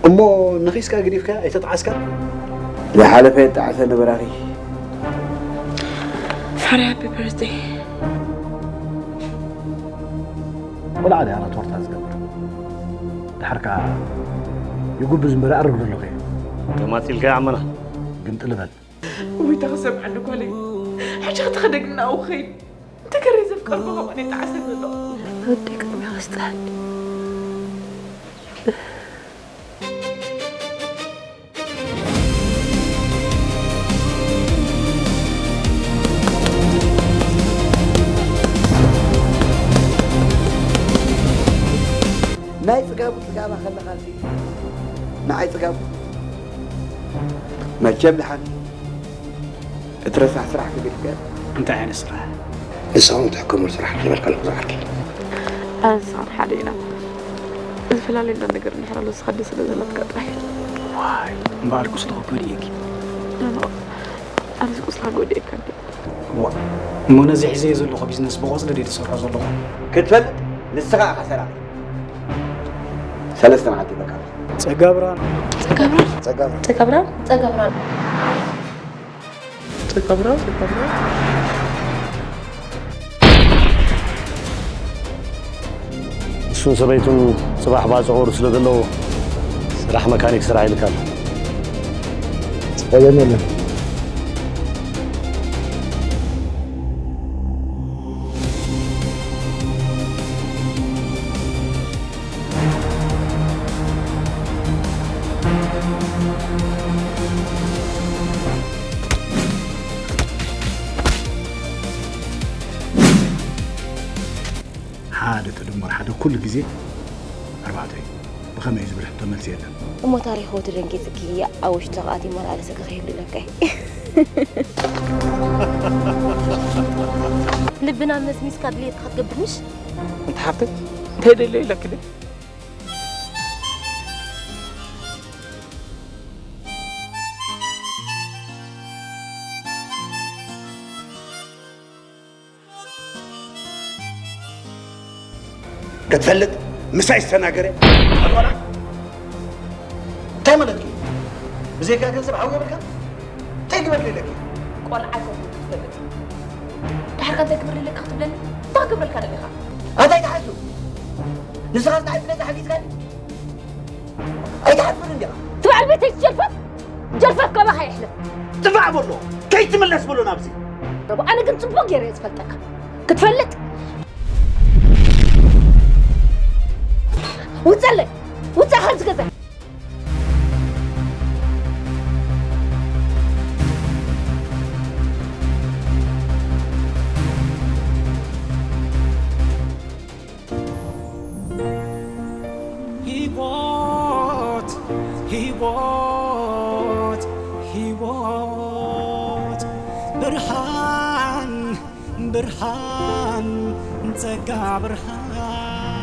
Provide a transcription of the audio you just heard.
እሞ ነኺስካ ገዲፍካ ኣይተጣዓስካ? ዝሓለፈ የጣዕሰ ንብራኺ። Harry, happy birthday. ቆልዓ ድያ ና ቶርታ ዝገብር? ድሓር ከኣ ይጉብዝ እምበር ኣርግ ዘለኹ እየ። ተማጺልካ ዓመና። ግምጥል በል። ወይ ተኸሰምዐኒ ጓለይ። ሕጂ ክትኸደግና ውኸይድ። እንተ ከረይ ዘፍቀርኩ ከማን የጣዕሰኒ ኣሎ። ወዲ ቅድሚ ክስጥሐኒ። ናይ ጽጋቡ ጽጋባ ከለኻሲ ንዓይ ጽጋቡ መቸም ድሓን እቲ ረሳሕ ስራሕ ክብል ይከኣል። እንታይ ዓይነት ስራሕ? ንስኻ እውን ትሕከመሉ ስራሕ ዝበልካ ኣለኹ ዝዓርከይ። ኣነ ንስኻን ሓደ ኢና። ዝፈላለየና ነገር እንድሕር ኣሎ ንስኻ ደስ ስለ ዘላትካ ጥራሕ። ዋይ እምበኣር ቁስልኺ ጎዲኤኪ። ኣነስ ቁስልኻ ጎዲኤካ እንዲ። ዋ እሞ ነዚ ሒዘዮ ዘለኹ ቢዝነስ ብቆጽሊ ድየ ዝሰርሖ ዘለኹ? ክትፈልጥ ንስኻ ኢኻ ሰራቒ። ሰለስተ መዓልቲ ይበቃ። ጸጋብራን ጸጋብራን ጸጋብራን ጸጋብራን ጸጋብራን ጸጋብራን ጸጋብራን እሱን ሰበይቱን ጽባሕ ባጽዕ ወሩ ስለ ዘለዎ ስራሕ መካኒክ ስራሕ ኢልካ ኣሎ። ጸገም የለን። ሓደ ተደመር ሓደ ኩሉ ግዜ ኣርባዕተ እዩ። ብኸመይ እዩ ዝብል ሕቶ መልሲ የለን። እሞ ታሪኽ ወትደንጊጽኪ ኣብ ውሽጥኻ ኣትዩ መላለሰኪ ከይህሉ ኢለካ እየ። ልብና መዝሚዝካ ድሌትካ ክትገብር ምሽ? እንተ ሓፍተይ እንታይ ደልዮ ኢለኪ ዶ? ክትፈልጥ ምሳይ ዝተናገረ ኣልዋላ እንታይ ማለት እዩ? ብዘይካ ገንዘብ ሓው የብልካ እንታይ ግበርለ ኢለኪ? ቆልዓ ይኮንኩ ክትፈልጥ ድሓርካ እንታይ ግብር ኢለካ ክትብለኒ እንታይ ክገብረልካ ደሊኻ? ኣታ ኣይትሓሱ ንስኻ ዝናዓይ ስለዚ ሓጊዝካኒ ኣይትሓፍር እንዲኻ ትበዓል ቤተይ ጀልፈፍ ጀልፈፍ ካባኻ ይሕልፍ ጥፋዕ በሎ ከይትምለስ በሎ ናብዚ ረቡ ኣነ ግን ጽቡቅ ገይረ እየ ዝፈልጠካ ክትፈልጥ ውፀለይ ውፀ ካብዚ ገዛ ህይወት ህይወት ህይወት ብርሃን ብርሃን ጸጋ ብርሃን